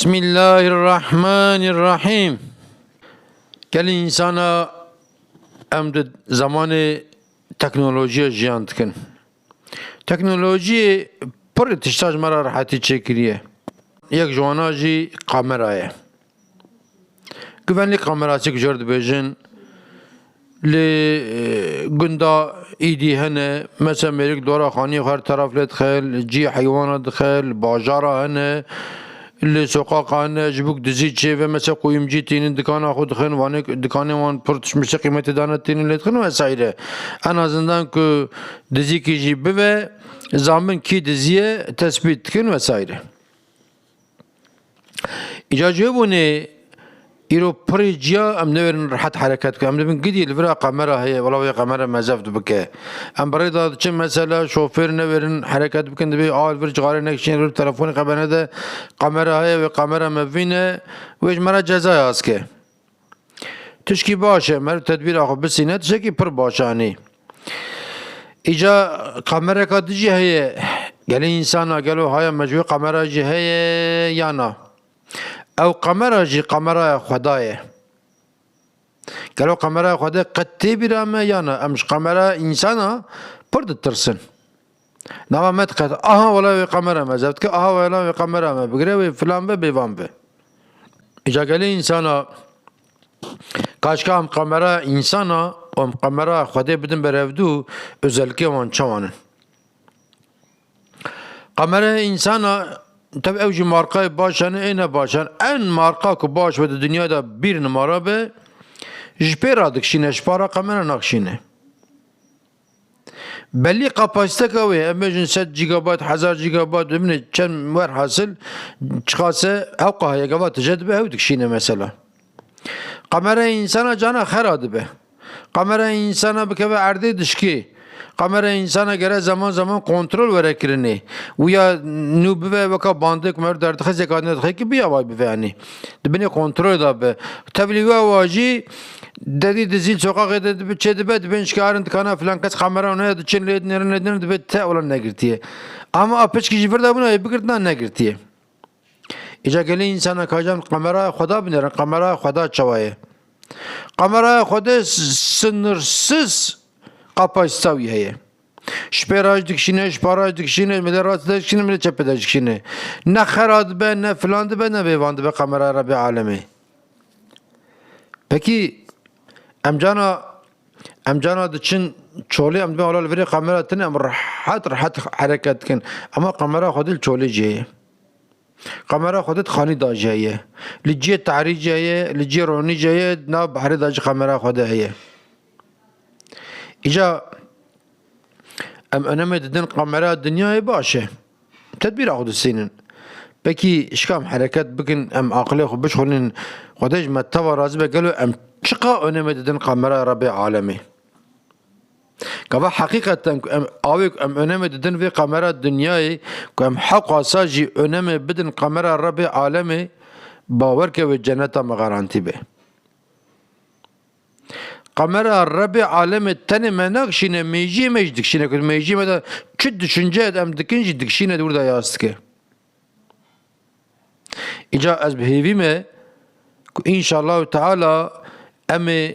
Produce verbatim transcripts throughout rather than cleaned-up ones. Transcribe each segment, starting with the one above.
Bismillahirrahmanirrahim. Gelî însana em di zemanê teknolojiyê jiyan dikin. Teknolojiyê pirî tişta ji me re rehetî çêkiriye. Yek ji wana jî kamera ye. Guvenlî kamerasî ku jor dibêjin, li, e, gunda îdî hene, mesela mêrik dora xaniyê xwe her taraf lê dixe, li cî heywana dixe, li bajara hene, li soqaqa hene, ji bo ku dizî çêve, mesela qûyimcî tînin, dikana xwe dixin, wanê dikanê wan pir tişmişte qîmetê dane tînin lê dixin vesaire. En azından ku dizîkî jî bive, zabin kî dizî ye, tespît dikin vesaire. Îca ji wê bûnê îro pirî ciya em newêrin rehet hereket bikin. Em dibin gidî li vira kamera heye, wela wê kamera mezef dibike. Em bi rê de diçin mesela şofêr newêrin hereket bikin, dibê a li vir cixarê nekişîne, li vir telefonê xebene de kamera heye, wê kamera me bivîne, wê ji me re ceza yaz ke. Tişkî baş e, meriv tedbîra xwe bisîne, tiştekî pir baş e, anî. Îca kamereka din jî heye. Gelê însana, gelo haya me ji wê kamera jî heye ya na? Ew kamera jî kameraya Xweda ye. Gelo kameraya Xwedê qet tê bîra me ya na? Em ji kamera însana pir ditirsin. Nava me diqet, aha wela wê kamera me zeft dike, aha wela wê kamera me bigire, wê filan be, bêvan be. Îca gelê însana, kaşka em kamera însana û em kamera Xwedê bidin berevdû, özellikê wan çawan in? Kamera însana, tabi ew jî markayê baş hene, ê ne baş hene. En marka ku baş be di dinya de bir numara be, ji pê re dikişîne, ji para kamera nakişîne. Belî kapasiteka wê, em bêjin sed gigabayt, hezar gigabayt, bibîne çend, werhasil, çiqase hewqa heye, gava tije dibe, hew dikişîne mesela. Kameraya însana cana xera dibe. Kameraya însana bikeve erdê dişkê. Kameraya însana gere zaman zaman kontrol were kirinê. Û ya nû bibe weka bandê ku meriv derdixist, zêkatine dixê ki biya vay bibe, yanî. Di binê kontrolê de be. Tevlî we wa jî derî dizî soqaxê de dibe, çê dibe, dibên şikarin dikana filan kes kamera heye, diçin lê dinêrin, lê dinêrin, dibe te olan negirtiye. Ama a piçkî ji vir de bûna, ê bigirtina negirtiye. Îca gelê însana kajan kameraya Xweda binêrin, kameraya Xweda çawa ye? Kameraya Xwedê s-, sınırsız kapasite wî heye. Ji pê re jî dikişîne, ji para jî dikişîne, milê rastî de dikişîne, milê çepê de dikişîne. Ne xera dibe, ne filan dibe, ne bêvan dibe kameraya Rebê Alemê. Pekî em cana, em cana diçin çolê, em dibên wela li virê kamera tine, em rehet rehet hereket dikin. Ama kamera Xwedê li çolê jî heye. Kamera Xwedê di xanî de jî heye. Li cihê tarî jî heye, li cihê ronî jî heye, nav behrê de jî kamera Xwedê heye. Îca em önemê didin kamera dinyayê, baş e. Tedbîra xwe distînin. Pekî şika em hereket bikin, em aqilê xwe bişxulînin, Xwedê ji me teva razî be, gelo em çiqa önemê didin kamera Rebê Alemê? Gava heqîqeten ku em, awê ku em önemê didin vê kamera dinyayê, ku em hewqasa jî önemê bidin kamera Rebê Alemê, bawer ke wê ceneta me garantî be. Kamera Rebê Alemê tenê me nakişîne, mêjiyê me jî dikişîne, ku mêjiyê me de çi düşünce em dikin jî dikişîne, di wir de yaz dike. Îca ez bi hêvî me ku înşallahu teala em ê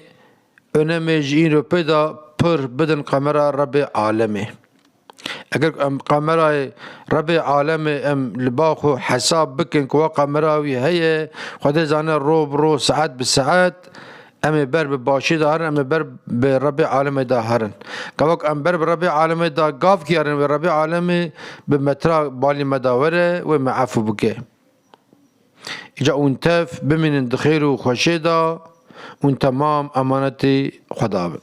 önemê ji îro pê de pir bidin kamera Rebê Alemê. Eger em kamerayê Rebê Alemê em li ba xwe hesab bikin ku wa kamera wî heye, Xwedê zane ro bi ro, saet bi saet, em ê ber bi başî de herin, em ê ber bi Rebê Alemê de herin. Gavak em ber bi Rebê Alemê de gav kiyarin, wê Rebê Alemê bi metra balî me de were, wê me efû bike. Îca hûn tev bimînin di xêr û xweşê de, hûn temam emanetî Xweda bin.